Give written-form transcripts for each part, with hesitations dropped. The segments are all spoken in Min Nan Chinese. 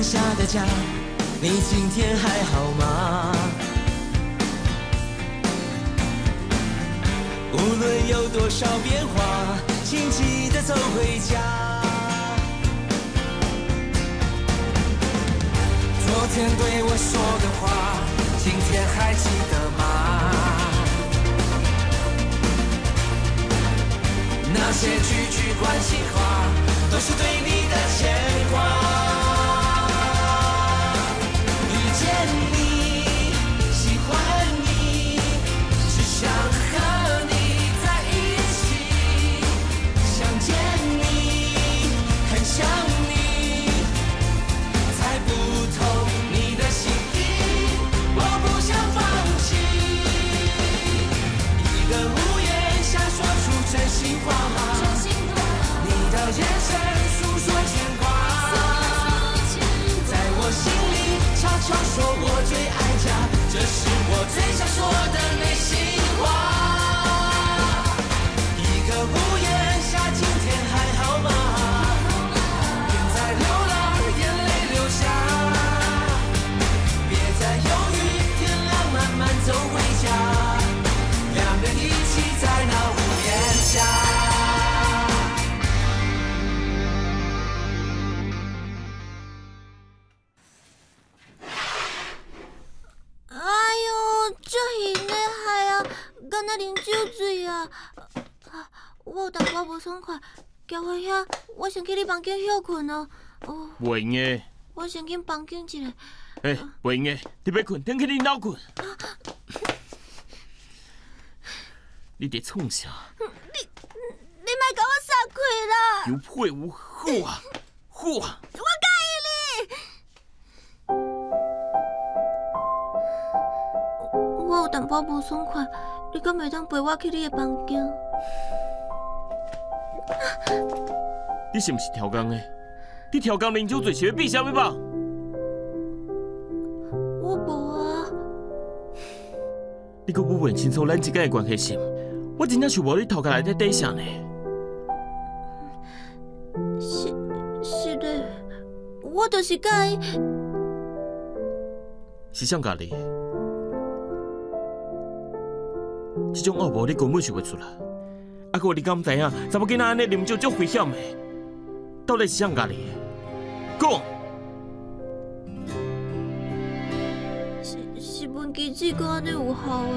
下的家，你今天還好嗎？無論有多少變化，請記得走回家。昨天對我說的話，今天還記得嗎？那些句句關心話，都是對你的牽掛。遇見你，喜歡你，只想和你在一起。想見你，很想你，猜不透你的心意，我不想放棄。一個屋檐下說出真心話，你的眼神訴說牽掛，在我心裡悄悄說我最愛家，這是我最想說的內心話。一個屋檐下，今天還好嗎？別再流浪，眼淚流下，別再猶豫，天亮慢慢走回家，兩人一起在那屋檐下。哎喲，這型的害啊，敢若啉酒醉啊！啊，我有淡薄無爽快，交歡兄，我先去你房間歇睏哦。哦，袂用的。我先去房間一下。欸，袂用的，你欲睏，轉去恁兜睏。你佇創啥？你莫共我殺開啦！邱佩武，好啊，好啊。我佮意你。我有淡薄無爽快，你敢會當陪我去你的房間？你是毋是超工的？你超工啉酒醉是欲變啥物吧？我無啊。你閣無問清楚咱之間的關係是毋？我真正想無你頭殼內底底啥呢？是的，我就是佮意。是啥佮你的？這種惡魔你根本想袂出來。啊，閣你敢知影？查某囡仔按呢啉酒足危險的，到底是啥佮你的？講。是文琪姊講按呢有效的。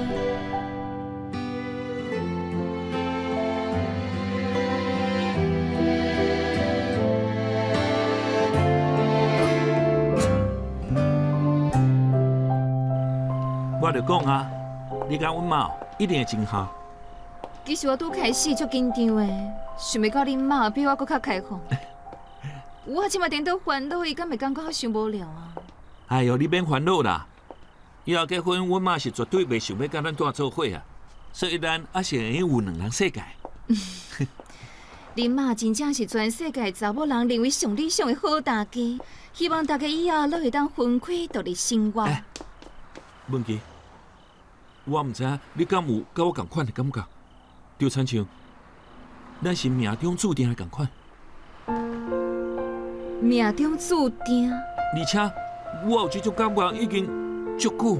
我就講啊，你佮阮媽一定會真合。其實我拄開始足緊張的，想袂到恁媽比我閣較開放。我這馬顛倒煩惱，伊敢會感覺我傷無聊啊？哎喲，你免煩惱啦！以後結婚，阮媽是絕對袂想欲佮咱蹛做伙啊，所以咱猶是會用有兩人世界。恁媽真正是全世界查某人認為上理想的好大家，希望大家以後攏會當分開獨立生活。欸，文琪，我毋知影你敢有佮我仝款的感覺，就親像咱是命中注定的仝款。命中注定。而且我有這種感覺已經足久，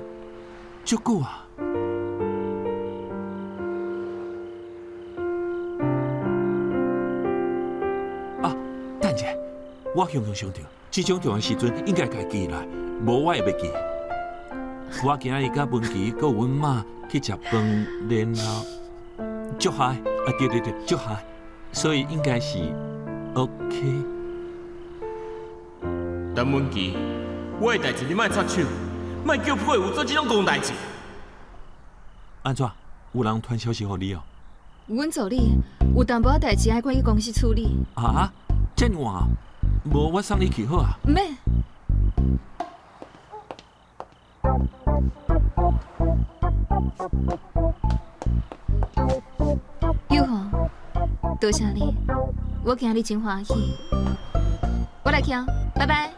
足久啊！啊，等一下，我雄雄想著，這種重要時陣應該共記來，無我會袂記。我今日佮文琪閣有阮媽去食飯，然後足嗨啊！對對對，足嗨，所以應該是 OK。陳文琪，我的代誌你莫插手，莫叫佩武做這種戇代誌。按怎？有人傳消息予你哦？阮助理有淡薄仔代誌愛趕去公司處理。啊？這麼晚？無，我送你去好啊。毋免。友豪，多謝你，我今日真歡喜。我來去，拜拜。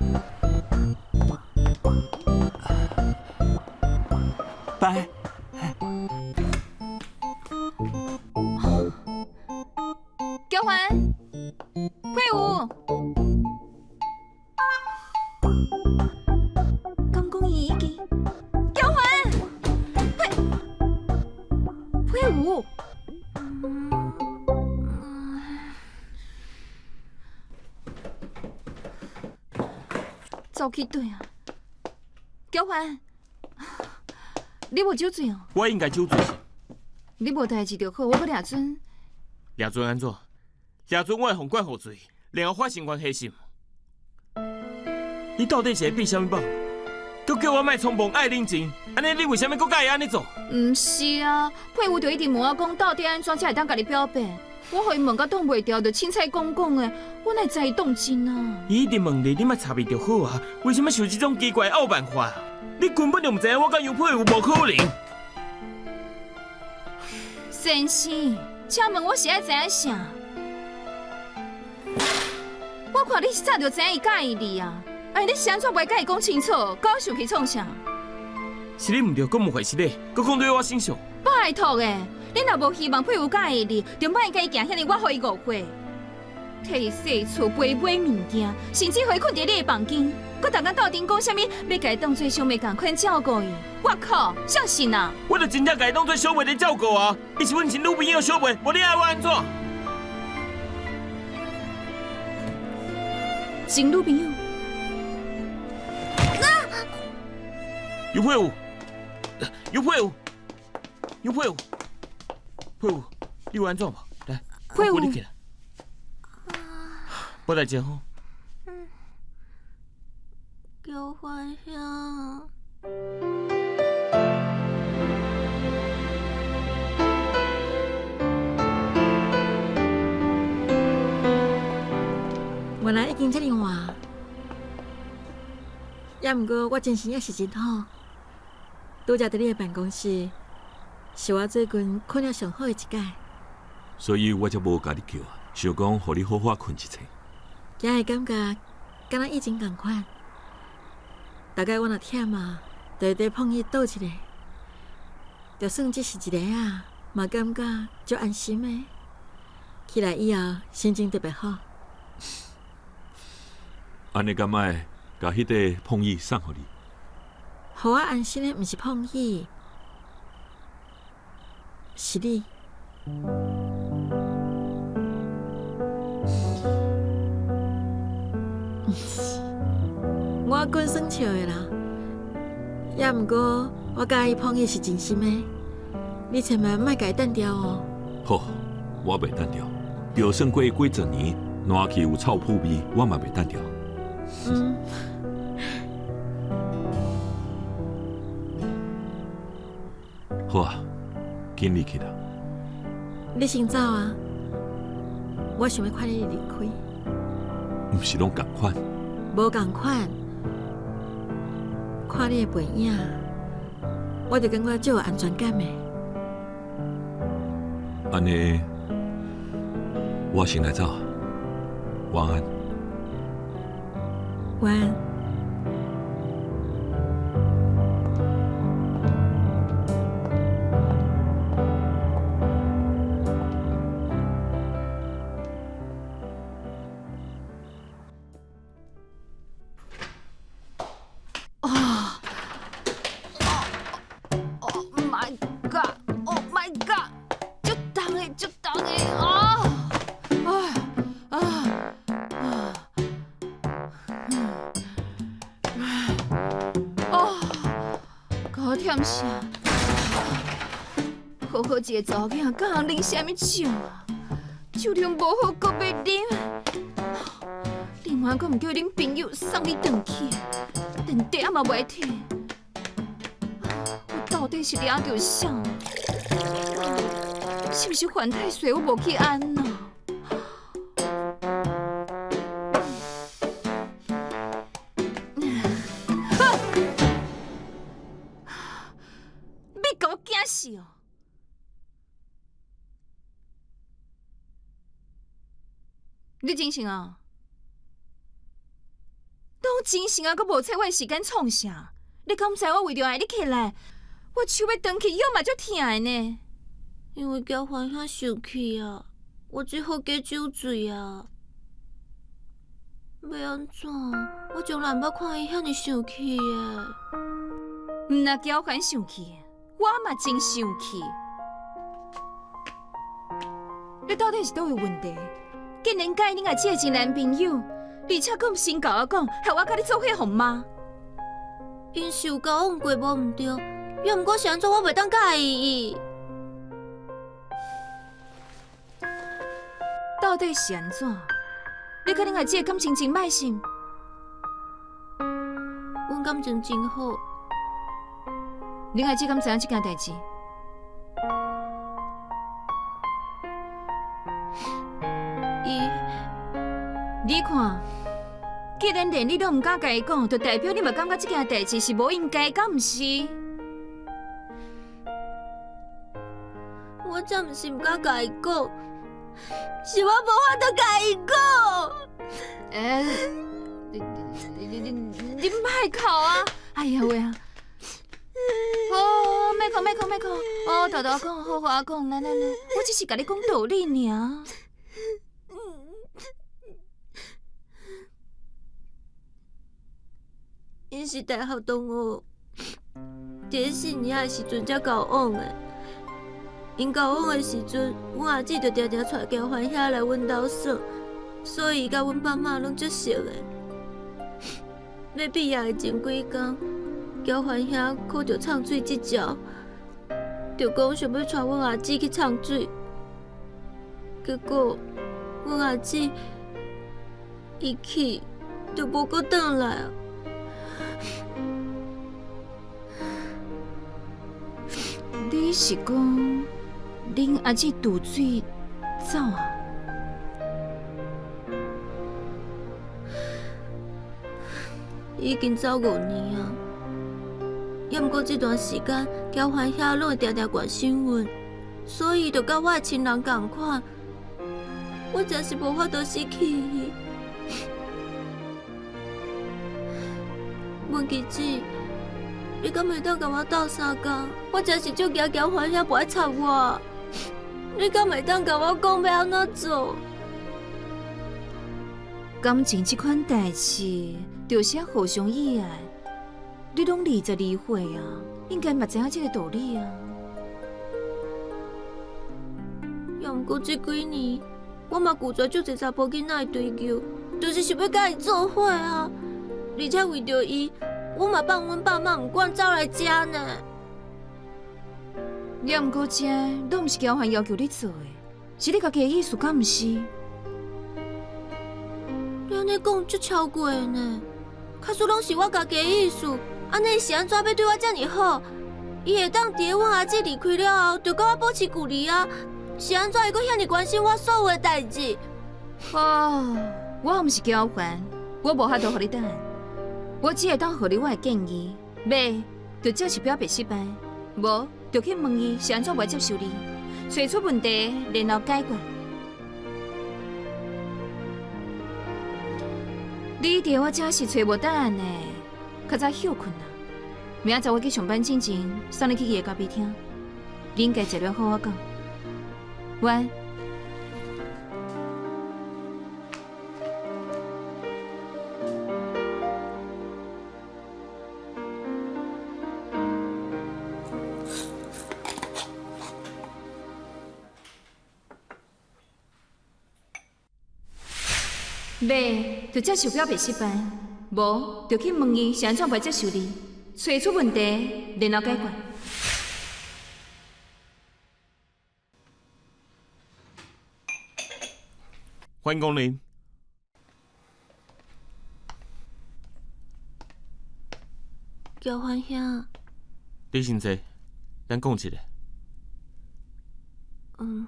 拜。交還，佩武。走去佗啊？乔凡，你無酒醉哦？我應該酒醉。你無代誌就好，我閣掠準。掠準按怎？掠準我會予灌予醉，然後發生關係是毋？你到底是咧變啥物寶？閣叫我莫衝動，愛冷靜，按呢你為啥物閣佮意按呢做？毋是啊，佩武就一直問我講，到底按怎才會當共你表白？我予伊問甲擋袂牢，就凊彩講講的，我哪會知伊當真啊？伊一直問你，你莫插伊就好啊。為啥物想這種奇怪的拗辦法？你根本就毋知影我佮楊佩有無可能。先生，請問我是愛知影啥？我看你是早就知影伊佮意你啊！哎，你是按怎袂共伊講清楚？佮我生氣創啥？是你毋對，閣無回事咧，閣講對我身上。拜託的，你若無希望佩有佮意你，就莫共伊行遐爾，我予伊誤會。替伊洗厝、陪買物件，甚至予伊睏佇你的房間，閣逐工鬥陣講啥物，欲共伊當做小妹仝款照顧伊。我靠，誰信啊？我就真正共伊當做小妹咧照顧啊！伊是阮前女朋友小妹，無你愛我按怎？前女朋友？尤佩武，尤佩武，尤佩武，佩武，你有按怎無？來，佩武，我扶你起來。無代誌吼。嗯。喬凡兄。原來已經這麼晚，也毋過我精神猶是真好。拄才佇你的辦公室，是我最近睏了上好的一擺。所以我才無共你叫，想講予你好好睏一醒。今日感覺敢若以前仝款，大概我若忝啊，就會佇膨椅倒一下，就算只是一下仔，嘛感覺足安心的。起來以後，心情特別好。按呢敢愛共彼個膨椅送予你？予我安心的毋是膨椅，是你。我慣耍笑的啦，也毋過我佮意膨椅是真心的，你千萬莫共伊擲掉哦。好，我袂擲掉，就算過幾十年，爛去有臭腐味，我嘛袂擲掉。嗯。好啊，緊離去啦。你先走啊，我想欲看你離開。毋是攏仝款？無仝款，看你的背影，我就感覺足有安全感的。按呢，我先來走，晚安。晚安。 Oh my god! Oh my god! 足重的，足重的啊！啊啊啊！哦，予我忝死！好好一个查某囝，敢通啉啥物酒啊？酒量無好，閣欲啉，啉完閣毋叫恁朋友送你轉去，電話嘛袂提。我到底是掠著啥？是毋是犯太歲？我無去安啊？你共我驚死哦！你精神啊？當精神啊，閣無揣我時間創啥？你敢知我為著愛你起來，我手欲斷去，腰嘛足疼的呢。因為喬凡兄生氣啊，我只好加酒醉啊。欲按怎？我從來毋捌看伊遐爾生氣的。毋但喬凡生氣，我嘛真生氣。你到底是佗位有問題？竟然佮意你阿這個前男朋友，而且閣毋先共我讲，害我佮你做伙予骂。𪜶是有交往过无毋对，犹毋过是按怎我袂当佮意伊。到底是按怎？你佮恁阿姊的感情真歹是毋？阮感情真好。恁阿姊敢知影这件代志？伊，你看，既然连你都毋敢共伊讲，就代表你嘛感觉这件代志是无应该，敢毋是？我才毋是毋敢共伊讲，是我无法度共伊讲。欸，你你你你你莫哭啊！哎呀喂啊！哦，莫哭莫哭莫哭！哦，沓沓讲，好好讲，来来来，我只是共你讲道理尔。𪜶是大学同学，伫咧四年的时阵才交往的。𪜶交往的时阵，阮阿姊就定定带乔凡兄来阮兜耍，所以伊佮阮爸妈拢足熟的。欲毕业的前几工，乔凡兄考著藏水执照，就讲想欲带阮阿姊去藏水，结果阮阿姊一去就无阁转来啊。你是讲恁阿姊渡水走啊？已经走5年啊，犹毋过这段时间，乔凡兄拢会定定关心阮，所以就佮我的亲人仝款，我真是无法度失去伊。文琪姊，你敢会当共我斗相共？我真是足惊乔凡兄无爱插我，你敢会当共我讲欲按怎做？感情这款代志，就是爱互相依爱。你拢22岁啊，应该嘛知影这个道理啊。犹毋过这几年，我嘛拒绝足济查埔囡仔的追求，就是想欲佮伊做伙啊。而且为著伊，我嘛放阮爸妈毋管走来遮呢。也毋过这拢毋是乔凡要求你做的，是你家己的意思，敢毋是？你按呢讲足超过的呢，假使拢是我家己的意思，按呢伊是按怎欲对我遮尔好？伊会当伫咧阮阿姊离开了后，就佮我保持距离啊？是按怎伊阁遐尔关心我所有的代志？哦，我毋是乔凡，我无法度予你答案，我只会当予你我的建议：袂，就接受表白失败；无，就去问伊是按怎袂接受你，揣出问题，然后解决。你伫我遮是揣无答案的，较早歇睏啦。明仔载我去上班进前，送你去伊的咖啡厅，你应该食了好好讲。晚安。袂，就接受表白失败；无，就去问伊是按怎袂接受你，揣出问题，然后解决。欢迎光临。乔凡兄。你先坐，咱讲一下。嗯。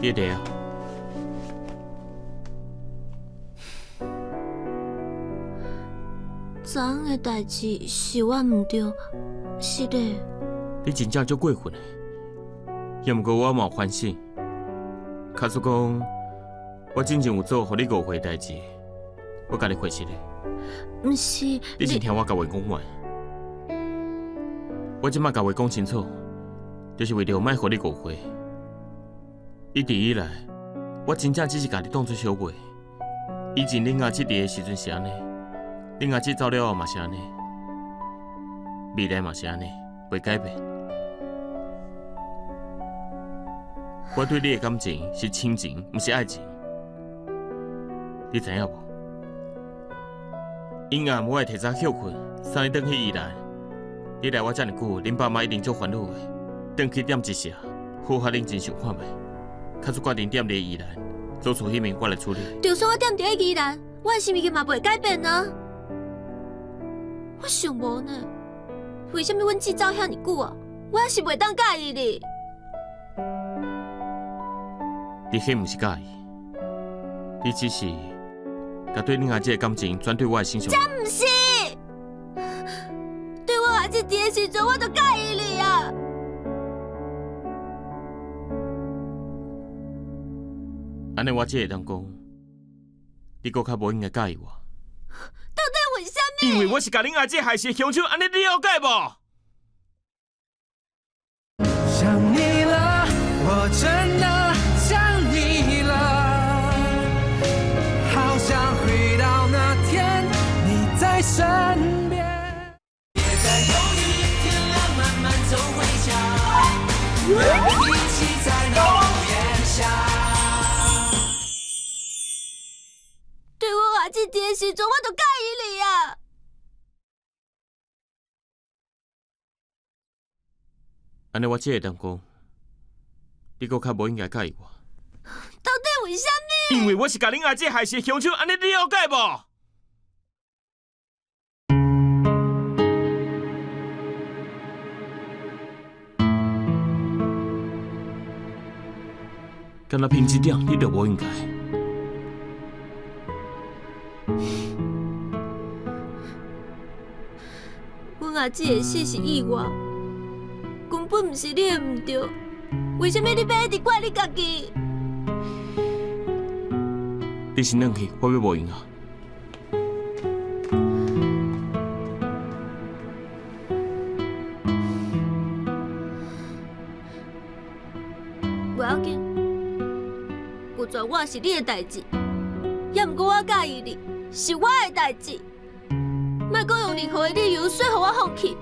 你伫啊？昨昏的代志是我毋对，是的。你真正足过分的，也毋过我嘛有反省。假使讲我真正有做予你误会的代志，我共你回实的。毋是，你先听我共话讲完。我这摆共话讲清楚，就是为著莫予你误会。一直以来，我真正只是共你当作小妹。以前恁阿姊伫的时阵是按呢，恁阿姊走了后嘛是按呢，未来嘛是按呢，袂改变。我對你的感情是親情，毋是愛情。你知影無？陰暗我會提早歇睏，送你轉去宜蘭。你來我遮爾久，恁爸媽一定足煩惱的。轉去踮一下，好好冷靜想看覓，較早決定踮佇宜蘭，祖厝彼面我來處理。就算我踮佇宜蘭，我的心意嘛袂改變啊！我想無呢，為啥物阮姊走遐爾久啊？我還是袂當佮意你。你彼毋是佮意，你只是共對恁阿姊的感情轉對我的身上。這毋是，對我阿姊佇的時陣，我就佮意你啊！按呢，我只會當講，你閣較無應該佮意我。到底為啥物？因為我是共恁阿姊害死的兇手，按呢你了解無？想你了，我真的想你了，好想回到那天你在身邊。別再猶豫，天亮慢慢走回家，讓一起在那屋檐下。對我阿姊佇的時陣，我就佮意你啊！按呢，我只會當講，你閣較無應該佮意我。到底為啥物？因為我是共恁阿姊害死的兇手，按呢你了解無？敢若憑這點，你就無應該。阮阿姊的死是意外，根本毋是你的毋對。為啥物你欲一直怪你家己？你先轉去，我欲無閒啊。無要緊，就算我是你的代誌，也毋過我佮意你，是我的代誌。莫閣用任何的理由說予我放棄。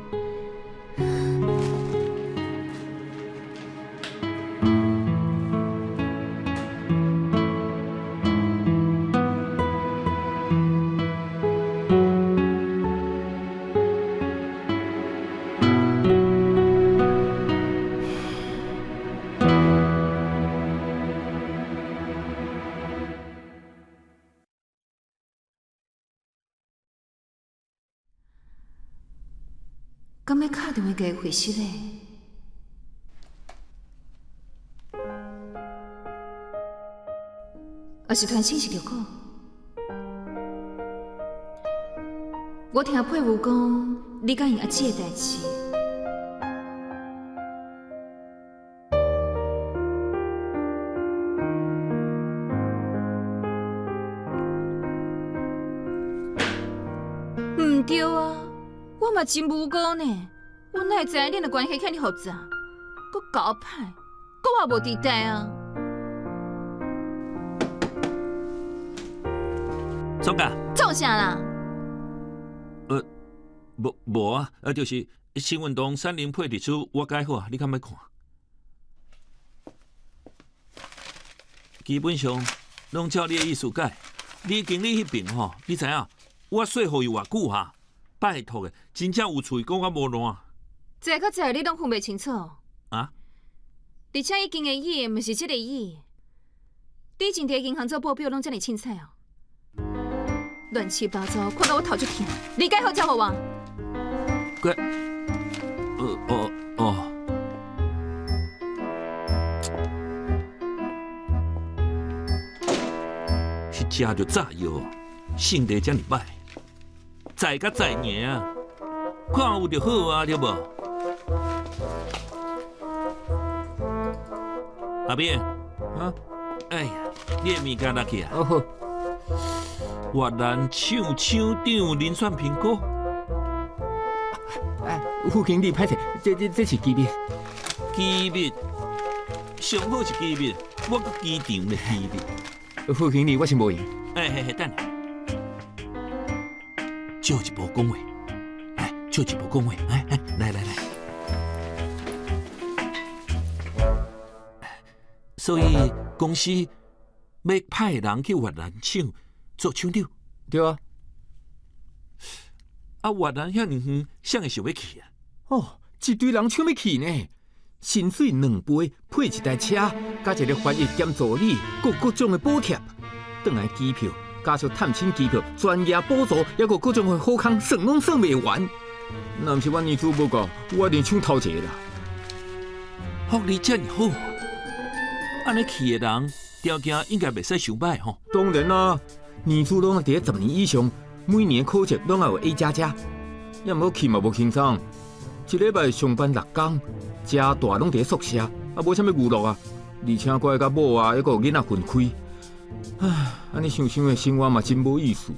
敢欲敲電話共伊回息咧？抑是傳訊息就好。我聽佩武講，你佮𪜶阿姊的代誌。毋對啊！我嘛真無辜呢，我哪會知影恁的關係遐爾複雜，閣搞歹，閣我無佇台啊！創啥？創啥啦？無啊，就是新運動三林配歷史，我改好啊，你較欲看？基本上攏照你的意思改。你經理彼邊吼，你知影？我說服伊偌久哈？拜託的，真正有喙講甲無爛。這甲這你攏分袂清楚。啊？而且已經的伊，毋是這個伊。你以前佇銀行做報表，攏遮爾凊彩哦？亂七八糟，看到我頭足疼。你改好才予我。改，哦哦。是食著炸藥，性地遮爾歹。載甲載爾啊，看有就好啊，對無？阿扁，啊，哎呀，你的物件拿去啊？哦好。越南廠廠長林選蘋果。哎，副經理，歹勢，這是機密。機密，上好是機密，我閣機場的機密。副經理，我是無閒。哎嘿嘿，等下。借一步講話，來，借一步講話，來來來來。所以公司欲派人去越南廠做廠長。對啊。啊，越南遐爾遠，誰會想欲去啊？哦，一堆人搶欲去呢，薪水兩倍，配一台車，佮一个翻譯兼助理，閣各種的補貼，轉來機票，加上探親機票、專業補助，猶閣各種的好康，算攏算袂完。若毋是阮年資無夠，我一定搶頭一个啦。福利遮爾好，按呢去的人條件應該袂使傷䆀吼。當然啦，年資攏愛佇咧十年以上，每年考績攏愛有 A 加加。猶毋過去嘛無輕鬆，一禮拜上班六工，食大攏佇咧宿舍，啊無啥物娛樂啊，而且閣愛佮某啊，猶閣有囡仔分開。唉，按呢想想的生活嘛真無意思。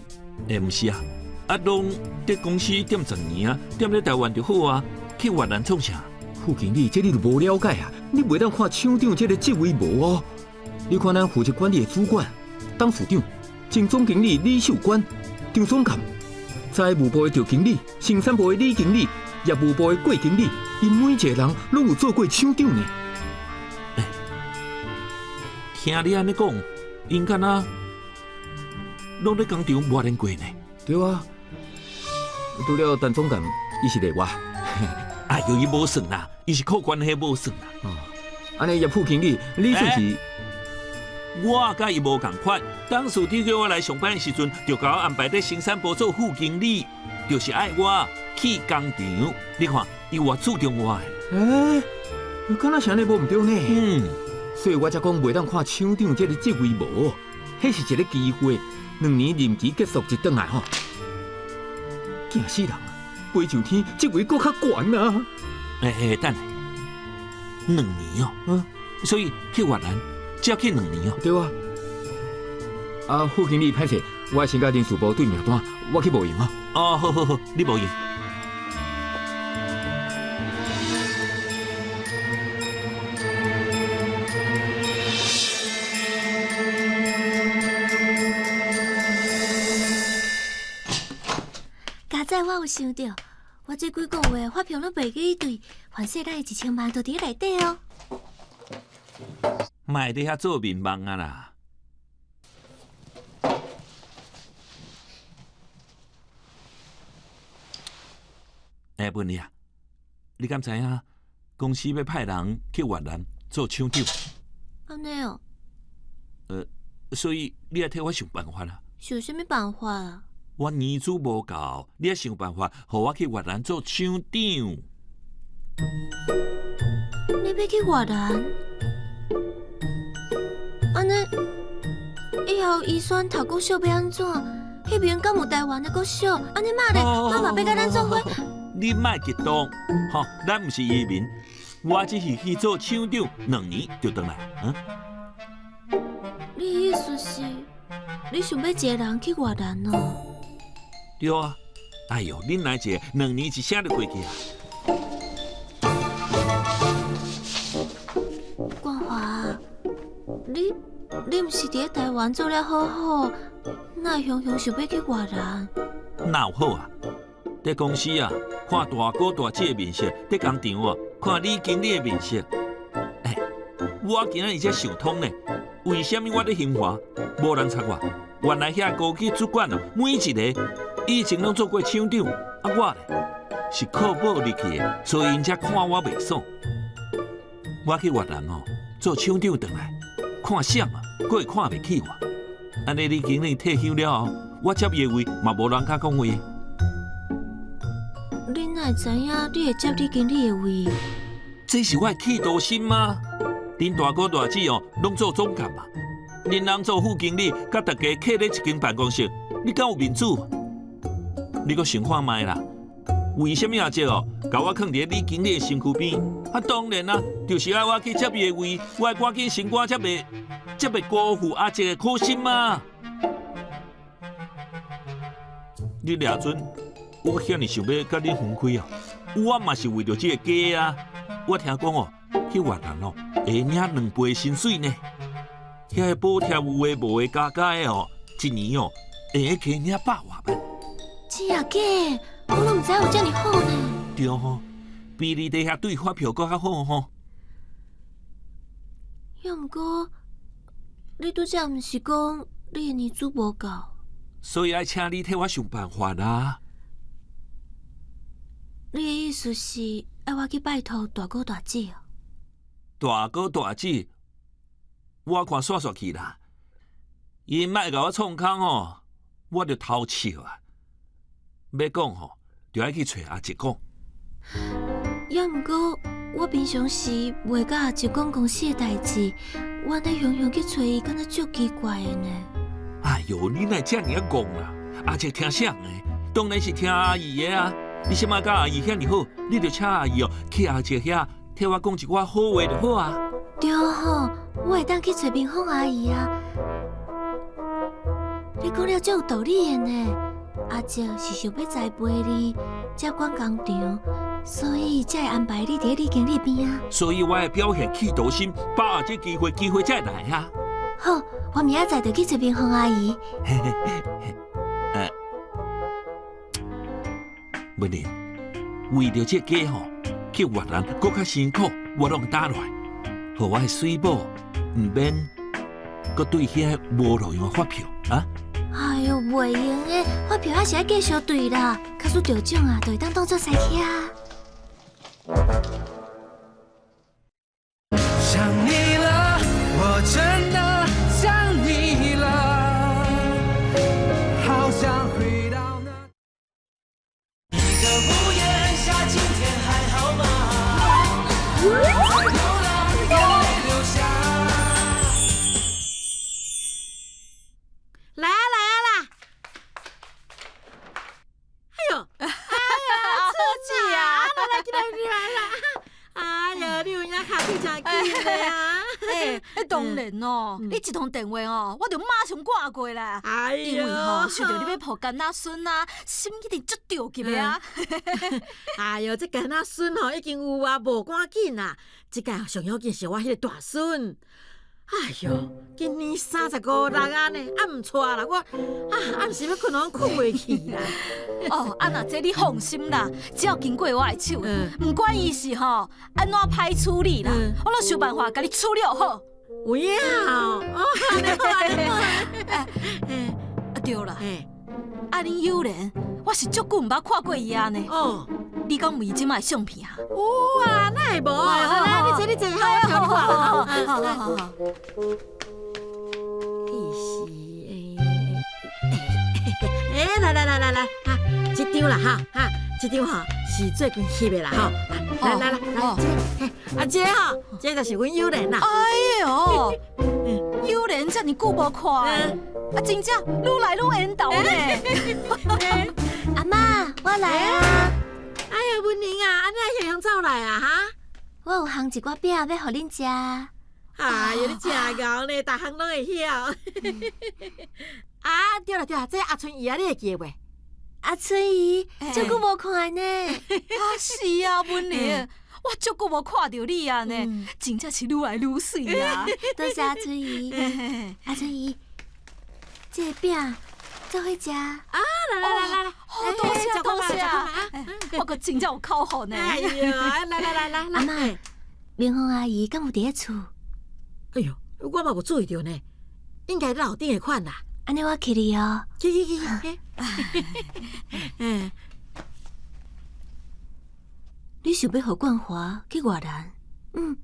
欸，毋是啊，啊攏佇公司踮十年啊，踮咧台灣就好啊，去越南創啥？副經理，這你就無了解啊！你袂當看廠長這个職位無哦。你看咱負責管理的主管、董事長、前總經理李秀娟、張總監、財務部的趙經理、生產部的李經理、業務部的郭經理，𪜶每一个人攏有做過廠長呢。欸，聽你按呢講，𪜶敢若攏咧工廠磨練過呢？對啊，除了陳總監，伊是例外。哎喲，伊無算啦，伊是靠關係無算啦。哦，按呢葉副經理，你算是？欸，我佮伊無仝款。董事長叫我來上班的時陣，就共我安排佇生產部做副經理，就是愛我去工廠。你看，伊偌注重我的。欸，敢若是按呢無毋對呢？嗯，所以我才講袂當看廠長這个職位無，彼是一个機會。兩年任期結束一轉來吼，驚死人啊！飛上天，職位閣較懸啊！欸欸，等下，兩年哦，嗯，所以去越南只要去兩年哦。對啊。啊，副經理歹勢，我先佮人事部對名單，我去無閒哦。哦，好好好，你無閒。佳哉，我有想著，我這幾个月發票攏袂記對，反正咱的1000萬都佇內底哦。莫佇遐做眠夢啊啦！欸，文麗啊，你敢知影公司欲派人去越南做廠長？按呢哦。所以你愛替我想辦法啦。想啥物辦法啊？我年資無夠，你愛想辦法，予我去越南做廠長。你欲去越南？按呢，以後醫生讀國小欲按怎？彼邊敢有台灣的國小？按呢媽咧，媽嘛欲佮咱做伙？你莫激動，吼，咱毋是移民，我只是去做廠長，兩年就轉來。嗯？你意思是，你想欲一个人去越南哦？對啊，哎喲，恁來一个，兩年一聲就過去啊。冠華，你你毋是佇咧台灣做了好好，哪會雄雄想欲去越南？哪有好啊？佇公司啊，看大哥大姐的面色；佇工廠啊，看李經理的面色。欸，我今仔日才想通呢，為啥物我佇興華無人插我？原來遐高級主管哦，每一个以前攏做過廠長，啊我咧是靠某入去的，所以𪜶才看我袂爽。我去越南哦，做廠長轉來，看誰啊，閣會看袂起我。按呢李經理退休了後，我接伊的位嘛無人敢講話。你哪會知影你會接李經理的位？這是我的企圖心嗎？恁大哥大姊哦，攏做總監嘛，恁翁做副經理，佮大家客咧一間辦公室，你敢有面子？你閣想看覓啦？為啥物阿叔哦，共我囥佇李經理的身軀邊？啊，當然啦，就是愛我去接伊的位，我愛趕緊升官，才袂辜負阿叔的苦心啊！你掠準，我遐爾想欲佮恁分開啊？我嘛是為著這個家啊！我聽講哦，去越南哦，會領兩倍薪水呢。遐个補貼有的無的加加的哦，一年哦，會加領百外萬。真啊假？我攏毋知有遮爾好呢。對吼，比你佇遐對發票閣較好吼。猶毋過，你拄才毋是講你的年資無夠？所以愛請你替我想辦法啊！你的意思是愛我去拜託大哥大姐哦？大哥大姊，我看煞煞去啦。𪜶莫共我創空吼，我就偷笑啊！欲講吼，就愛去揣阿叔講。猶毋過，我平常時袂佮阿叔講公司的代誌，我按呢雄雄去揣伊，敢若足奇怪的呢。哎喲，你哪會遮爾仔戇啦？阿叔聽啥人的？當然是聽阿姨的啊！你小媽佮阿姨遐爾好，你就請阿姨哦去阿叔遐替我講一寡好話就好啊。對吼，我會當去揣明鳳阿姨啊。你講了足有道理的呢。阿叔是想欲栽培你，接管工廠，所以才會安排你佇咧李經理邊啊。所以我會表現企圖心，把握這機會，機會才會來啊。好，我明仔載就去揣明鳳阿姨。文玲，為著這家吼，去越南閣較辛苦，我攏會擔落來，予我的媠某毋免閣對遐無路用的發票啊。哎喲，袂用的，發票還是愛繼續對啦，假使著獎啊，就會當當作使去啊。想你了，我真的想你了，好想回到那一個屋檐下，今天還好嗎？在流浪，眼淚流下。來啊來啊啦！哎喲，哎呀，出去啊！來來，進來進來啦！哎呀，你有影跤腿誠緊的啊！欸，當然哦，你一通電話哦，我就馬上趕過來。哎因為吼，想著你欲抱干仔孫啊，心一定足著急的啊。哎喲，這干仔孫吼已經有啊，無趕緊啦。這屆上要緊是我彼个大孫。哎喲，今年三十五六啊呢，啊毋娶啦，我啊暗時欲睏攏睏袂去啦。哦，啊若這你放心啦，只要經過我的手，毋管伊是吼按怎歹處理啦，我攏想辦法共你處理好。有影哦，哦，按呢好，按呢好。啊對啦，啊恁幼蓮，我是足久毋捌看過伊啊呢。哦，你敢有伊這擺的相片啊？有啊，哪會無？來來，你坐，你坐，好，我調你看。好好好好。伊是欸，來來來來來，啊，這張啦哈，哈，這張吼是最近翕的啦吼。來來來來，這個，啊這個吼，這就是阮幼蓮啦。哎喲，幼蓮遮爾久無看，啊真正愈來愈緣投呢。阿嬤，我來啊！哎呀，文玲啊，按呢雄雄走來啊哈？我有烘一寡餅欲予恁食。哎呀，你真𠢕呢，逐項攏會曉。啊，對啦對啦，這阿春姨啊，你會記得袂？阿春姨，足久無看呢。啊是啊，文玲，我足久無看著你啊呢，真正是愈來愈媠啊。多謝阿春姨，阿春姨，這个餅做伙食。啊，來來來來來，多謝多謝，我閣真正有口福呢。哎呀，來來來來，阿嬤，明鳳阿姨敢有佇咧厝？哎喲，我嘛無注意著呢，應該佇樓頂的款啦。按呢我去哩哦。去去去去。嗯。你想欲予冠華去越南？嗯。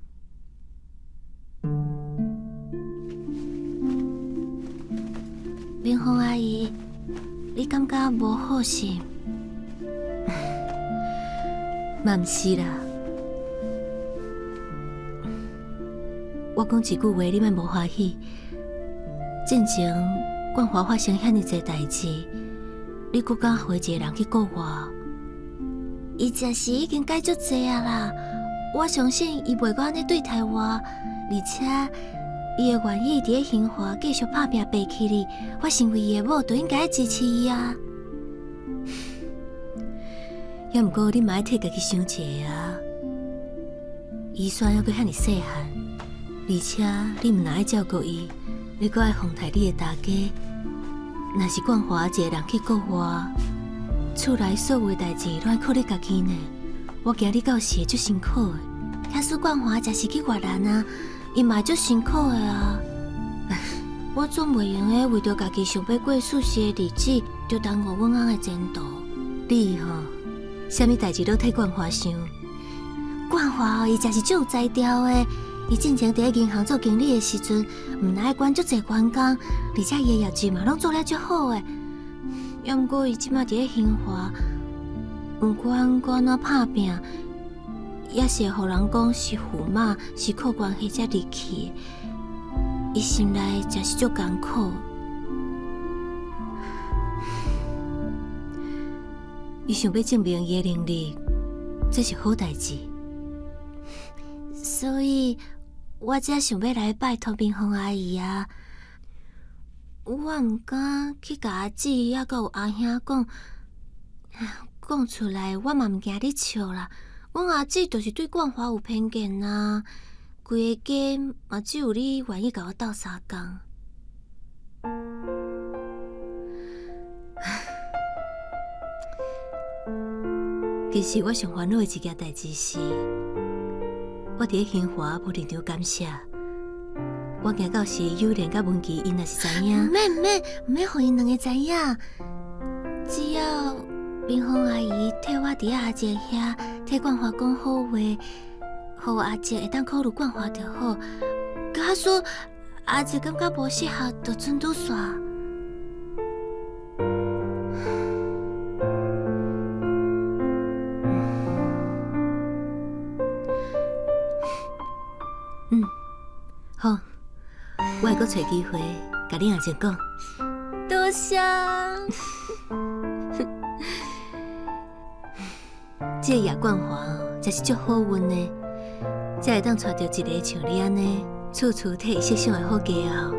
明鳳阿姨，你感覺無好是？嘛毋是啦。我講一句話，你莫無歡喜。進前冠華發生遐爾濟代誌，你閣敢予一個人去國外？伊這是已經改足濟啊啦！我相信伊袂閣按呢對待我，而且伊會願意佇咧興華繼續拍拚爬起哩。我身為伊的某，就應該支持伊啊！猶毋過你嘛愛替家己想一下啊！伊雖然猶閣遐爾細漢，而且你毋但愛照顧伊，你閣愛奉待你的大家。若是冠華一個人去國外，厝內所有的代誌攏愛靠你家己呢。我驚你到時會足辛苦的。假使冠華真是去越南啊，伊嘛足辛苦的啊。我總袂用得為著家己想欲過舒適的日子，就耽誤阮翁的前途。你吼，啥物代誌攏替冠華想。冠華伊誠是足有才調的，伊進前佇咧銀行做經理的時陣，毋但愛管足濟員工，而且伊的業績嘛攏做了足好的。猶毋過伊這馬佇咧興華，毋管閣按怎拍拚，也是會予人講是駙馬，是靠關係才入去。伊心內誠是足艱苦。伊想欲證明伊的能力，這是好代誌。所以我才想欲來拜託明鳳阿姨啊。我毋敢去共阿姊猶閣有阿兄講，講出來我嘛毋驚你笑啦。阮阿姊就是對冠華有偏見啊，規個家嘛只有你願意共我鬥相共。其實我上煩惱的一件代誌是，我佇咧興華無臨場感謝。我驚到時幼蓮佮文琪𪜶若是知影，毋免毋免毋免，予𪜶兩个知影。只要明鳳阿姨替我佇阿姐遐替冠華講好話，予阿姐會當考慮冠華就好。假使阿姐感覺無適合，就准拄煞。嗯，好，我會閣揣機會共恁阿姐講。多謝。這個葉冠華真是足好運的，才會當娶著一个像你按呢，處處替伊設想的好家後。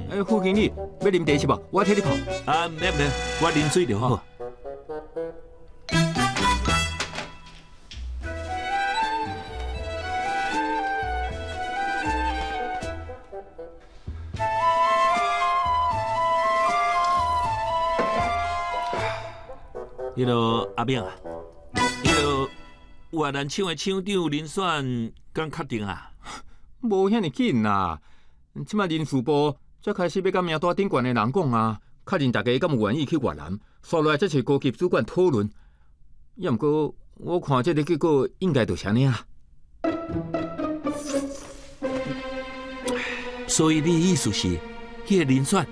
欸，副經理，欲啉茶是無？我替你泡。啊，免免，我啉水就好。彼个阿炳啊，彼个越南厂的厂长人选敢确定啊？无遐尔紧啦，这马人事部才开始欲佮名单顶悬的人讲啊，确认大家敢有愿意去越南，煞落来才是高级主管讨论。也毋过我看这个结果应该就是按呢啊。所以你的意思是，彼个人选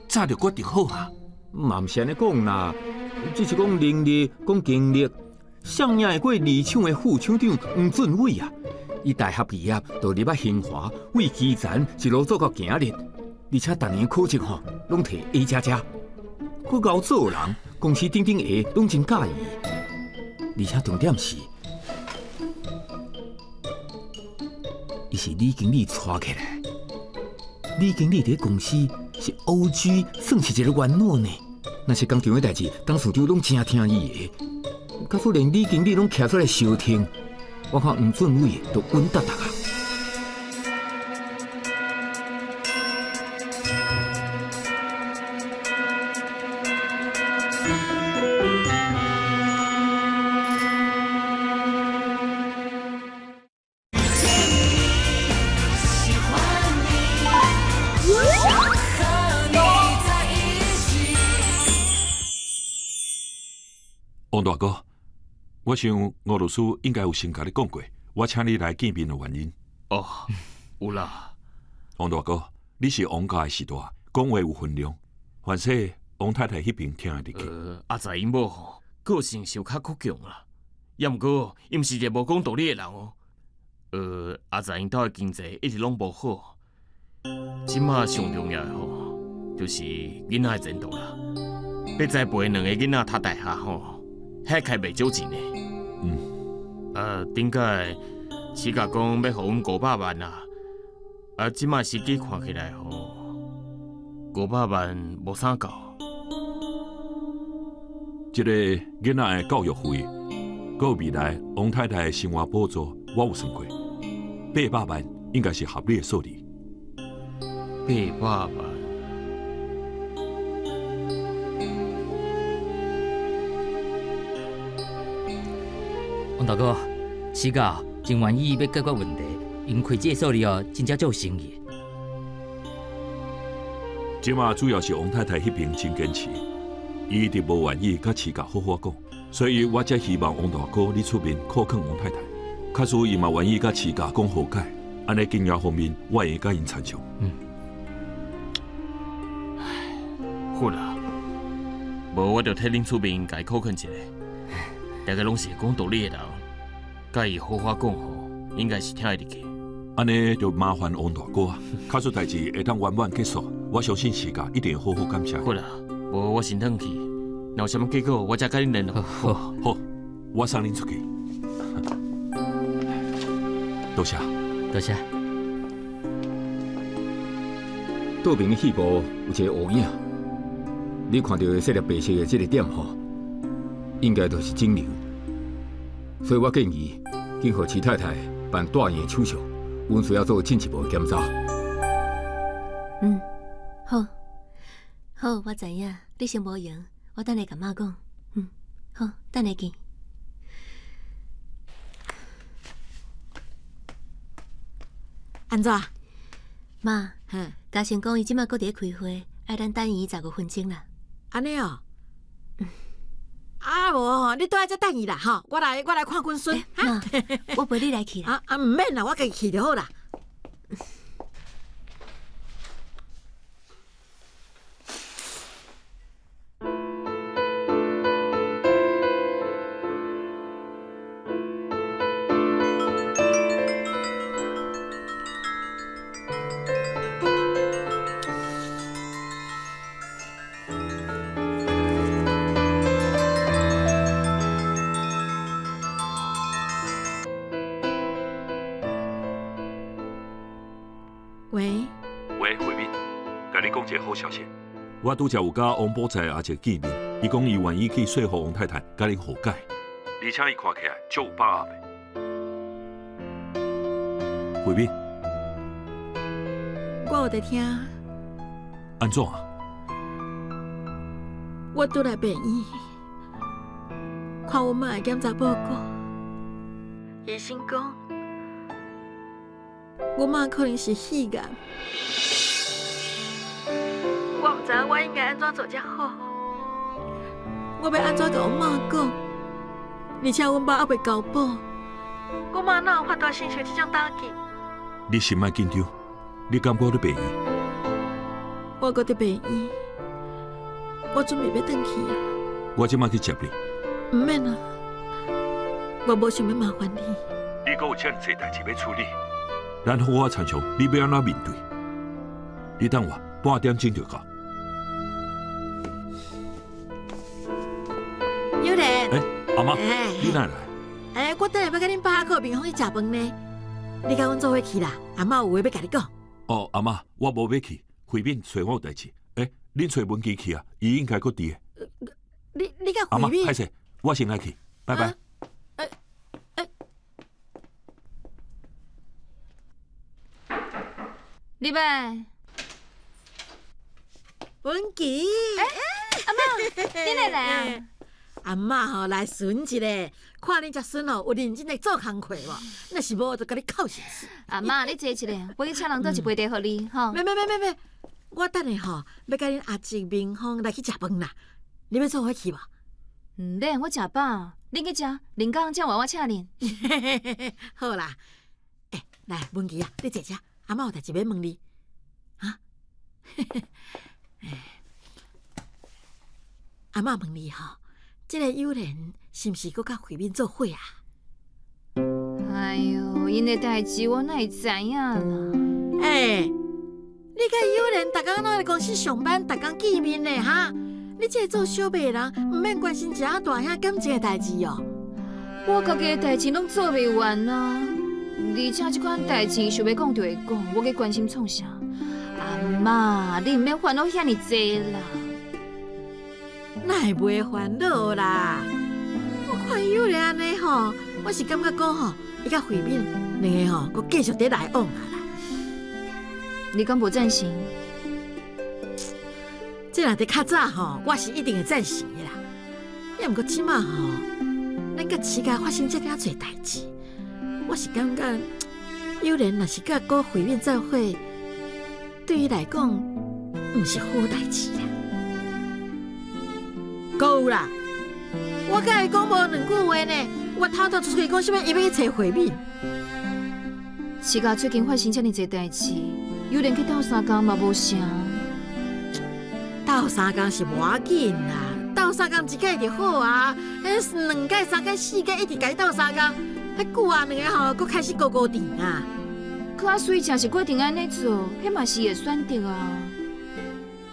早就决定好啊？嘛毋是按呢讲啦，只是讲能力、讲经历，啥人会过二厂的副厂长黄俊伟啊？伊大学毕业就入啊兴华，为基层一路做到今日，而且逐年考绩吼拢提 A 加加，阁𠢕做人，公司顶顶下拢真佮意。而且重点是，伊是李经理带起来，李经理伫公司是 OG，算是一个元老呢。若是工厂的代誌，董事长攏真聽伊的。假使連李經理攏徛出來相挺，我看黃俊偉就穩當當啊。王大哥，我想吳律師應該有先共你講過，我請你來見面的原因。哦，有啦。王大哥，你是王家的序大，講話有分量，凡勢王太太彼邊聽會入去。阿財𪜶某吼，個性是有較倔強啦，猶毋過伊毋是一個無講道理的人哦。阿財𪜶兜的經濟一直攏無好，這馬上重要的吼，就是囡仔的前途啦。欲栽培兩个囡仔讀大學吼，遐開袂少錢呢。顶摆市甲讲欲予阮五百万啊，啊，这马时机看起来吼，五百万无啥够。这个囡仔的教育费，阁有未来王太太的生活补助，我有算过，八百万应该是合理的数字。八百万。王大哥，市甲真愿意欲解决问题，𪜶开这个数字哦，真正足有诚意。这马主要是王太太彼边真坚持，伊一直无愿意佮市甲好好讲，所以我才希望王大哥你出面苦劝王太太。假使伊嘛愿意佮市甲讲和解，按呢经营方面，我会佮𪜶参详。好啦，无我就替恁出面共伊苦劝一下。大家拢是会讲道理的人，佮伊好好讲吼，应该是听会入去。按呢就麻烦王大哥啊，假使代志会当圆满结束，我相信市甲一定会好好感谢。好啦，无我先转去，若有啥物结果，我才佮恁联络。好，好，我送恁出去。多谢，多谢。倒爿的肺部有一个乌影，你看著细粒白色的这个点吼，应该就是肿瘤。所以我建议，紧予徐太太办大院的手术，阮需要做进一步的检查。嗯，好，好，我知影，你先无闲，我等下共妈讲。嗯，好，等下见。按怎？妈，嘉诚讲伊这马阁伫咧开会，爱咱等伊十五分钟啦。按呢哦。啊无吼，你蹛遮等伊啦吼，我来我来看阮孙。妈，我陪你来去啦。啊啊，毋免啦，我家己去就好啦。喂，喂，慧敏，共你讲一个好消息，我拄才有佮王宝才阿姐见面，伊讲伊愿意去说服王太太，佮恁和解，而且伊看起来足有把握的。慧敏，我有伫听。按怎啊？我拄来病院，看阮妈的检查报告，医生讲，阮妈可能是肺癌。我毋知影我应该按怎做才好，我欲按怎共阮妈讲？而且阮爸犹未交保，阮妈哪有法度承受这种打击？你先莫紧张，你敢阁伫病院？我阁伫病院，我准备欲转去啊。我这马去接你。毋免啦，我无想欲麻烦你。你阁有遮尔济代志欲处理，咱好好参详，你欲按怎面对？你等我半点钟就到。有莲。欸，阿妈，你哪来？欸，我等下欲佮恁爸阁明芳去食饭呢。你佮阮做伙去啦，阿嬷有话欲共你讲。哦，阿嬷，我无欲去，慧敏揣我有代志。欸，恁揣文琪去啊，伊应该阁伫。你佮阿嬷，慧敏？歹势，我先来去，拜拜。入来。文琪。欸，阿嬷，你哪会来啊？阿嬷吼来巡一下，看恁这孙吼有认真咧做工课无？若是无，就共你哭死。阿嬷，你坐一下，我去请人倒一杯茶予你吼。免免免免免，我等下吼欲佮恁阿叔明芳来去食饭啦，你欲做伙去无？毋免，我食饱，恁去食，林工这晚我请恁。好啦，欸，来文琪啊，你坐遮，阿嬷有代志欲问你。啊？阿嬷问你吼，这个友莲是毋是阁佮慧敏做伙啊？哎哟，𪜶的代志我哪会知影啦？欸，你佮友莲逐工拢伫公司上班，逐工见面呢哈？你这个做小妹的人，毋免关心一下大兄感情的代志哦。我家己的代誌攏做袂完啊！而且這款代誌想欲講就會講，我閣關心創啥？阿嬤，你毋免煩惱遐爾濟啦。哪會袂煩惱啦？我看有咧按呢吼，我是感覺講吼，伊佮慧敏兩个吼，閣繼續佇來往啊啦。你敢無贊成？這若佇較早吼，我是一定會贊成的啦。也毋過這馬吼，咱佮慈家發生這爾濟代誌，我是感覺有蓮若是佮郭慧敏做伙，對伊來講，毋是好代誌啦。夠啦！我佮伊講無兩句話呢，我偷偷出去講啥物，伊欲去揣慧敏。慈家最近發生這爾濟代誌，有蓮去鬥相共嘛無啥。鬥相共是無要緊啦，鬥相共一擺就好啊。彼兩擺、三擺、四擺，一直共伊鬥相共，彼久啊，兩个吼，閣開始糊糊甜啊。可阿水誠是決定按呢做，彼嘛是伊的選擇啊。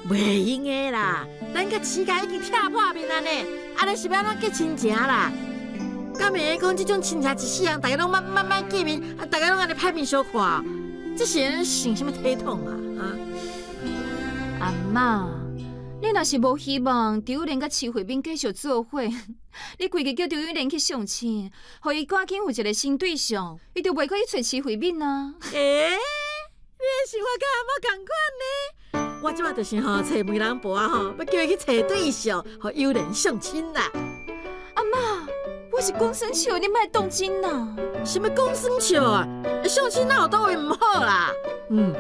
袂用的啦，咱佮慈家已經拆破面啊呢，按呢是欲按怎結親情啦？敢會用講這種親情一世人，大家攏慢慢慢見面，啊，大家攏按呢歹面相看，這是成啥物體統啊？啊！阿嬤，你若是無希望張友蓮佮徐慧敏繼續做伙，你規日叫張友蓮去相親，予伊趕緊有一個新對象，伊就袂閣去揣徐慧敏啊。欸，你的想法佮阿嬤仝款呢？我這擺就是吼，揣媒人婆啊吼，欲叫伊去揣對象，予友蓮相親啦。阿嬤，我是講耍笑，你莫當真啦。啥物講耍笑啊？相親哪有佗位毋好啦？嗯，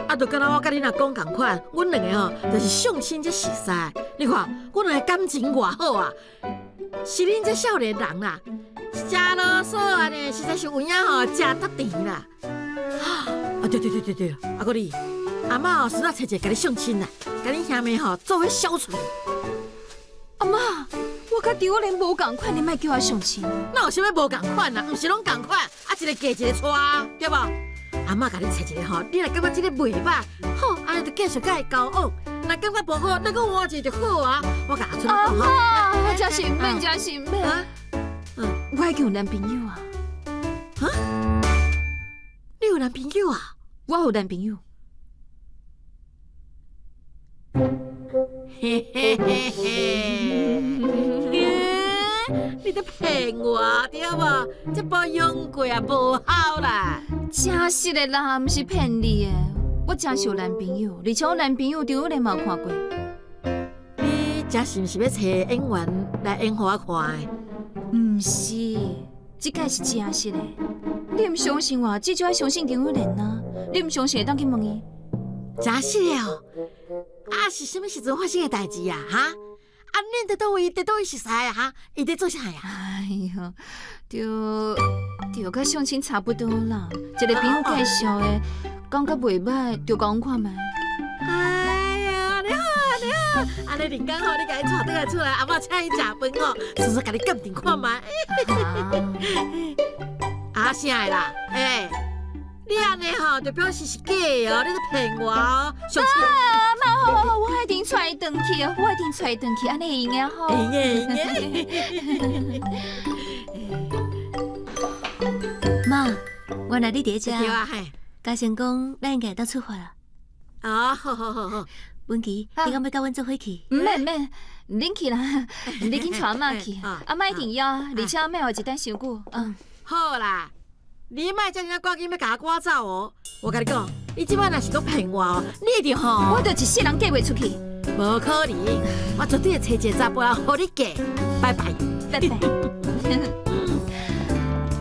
啊，就敢若我佮你若講仝款，阮兩个吼就是相親才熟似。你看，阮兩个感情偌好啊！是恁這少年人啦，誠囉嗦按呢，實在是有影吼，食得甜啦。啊，對對對對對，啊，閣你阿嬤哦，順仔揣一个共你相親啦，共恁兄妹吼做伙痟喙。阿嬤，我佮張友蓮無仝款，你莫叫我相親。哪有啥物無仝款啊？毋是攏仝款，啊，一個嫁一个娶，對無？阿嬤共你揣一个吼，你若感覺這个袂䆀，好，按呢就繼續佮伊交往。若感覺無好，咱閣換一个就好啊。我共阿春阿講吼，嬤，這是毋免，這是毋免。我已經有男朋友啊。哈？你有男朋友啊？我有男朋友。嘿嘿嘿嘿，你咧騙我對無？這波用過啊，無效啦。真實的啦，毋是騙你的。我真是有男朋友，而且我男朋友張友蓮嘛有看過。你這是毋是欲揣演員來演予我看的？毋是，這擺是真實的。你毋相信我，至少愛相信張友蓮啊！你毋相信，會當去問伊。真實的哦。啊，是啥物時陣發生的代誌啊？哈？啊，恁佇佗位，佇佗位熟似啊？哈？伊佇做啥呀？哎喲，就就佮相親差不多啦。一個朋友介紹的，感覺袂䆀，就共阮看覓。哎呀，你好啊，你好，按呢林剛吼，你共伊帶轉來厝內，阿嬤請伊食飯吼，順便共你鑑定看覓。啊，啥的啦？欸，你按呢吼，就表示是假的哦，你咧騙我哦，相親。啊，媽，好好好，我一定帶伊轉去，我一定帶伊轉去，按呢會用的吼。會用的，會用的。媽，原來你佇遮。對啊，嘿。嘉誠講，咱應該會當出發啦。啊，好好好好。文琪，你敢欲佮阮做伙去？毋免毋免，恁去啦，你緊帶阿嬤去，阿嬤一定枵，而且莫予伊等傷久。嗯。好啦，你莫遮爾仔趕緊欲共我趕走哦！我共你講，你這擺若是閣騙我哦，你一定吼，我就一世人嫁袂出去。無可能，我絕對會揣一个查埔人予你嫁。拜拜，拜拜。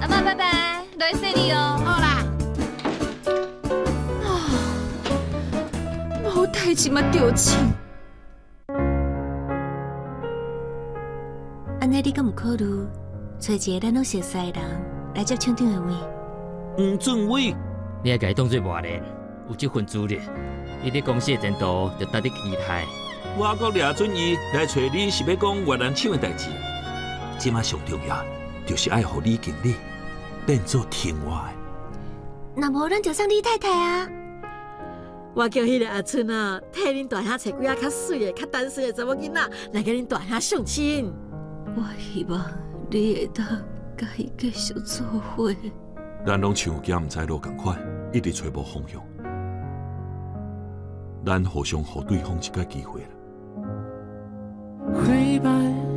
阿嬤拜拜，落去細膩哦。好啦。啊，無代誌嘛著凊。按呢，你敢有考慮揣一个咱攏熟似的人來接廠長的位？黃俊偉，你愛共伊當做磨練，有這份資歷，伊佇公司的前途就值得期待。我閣掠準伊來揣你，是欲講越南廠的代誌。這馬上重要，就是愛予李經理變做聽話的。若無，咱就送李太太啊！我叫彼个阿春啊，替恁大兄揣幾仔較媠的、較單純的查某囡仔來共恁大兄相親。我希望你會當共共伊繼續做伙。咱攏像行毋知路仝款，一直揣無方向。咱互相予對方一個機會啦。灰白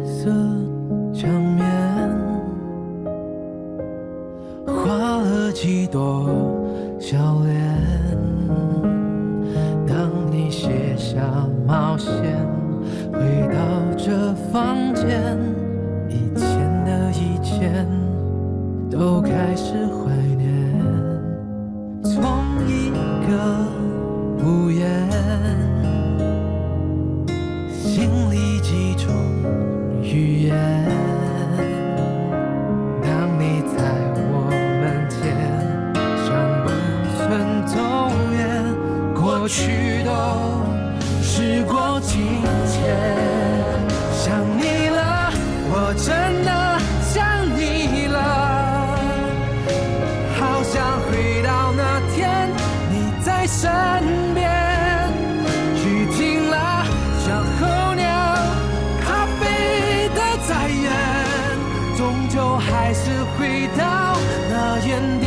色牆面，畫了幾朵笑臉。當你卸下帽線，回到這房間，以前的以前都開始懷念。從一個屋檐，心裡幾種語言。當你在我門前，像不曾走遠，過去都時過境遷。想你了，我真的想你了，好想回到那天你在身邊。雨停了，像候鳥，它飛得再遠，終究還是回到那原點。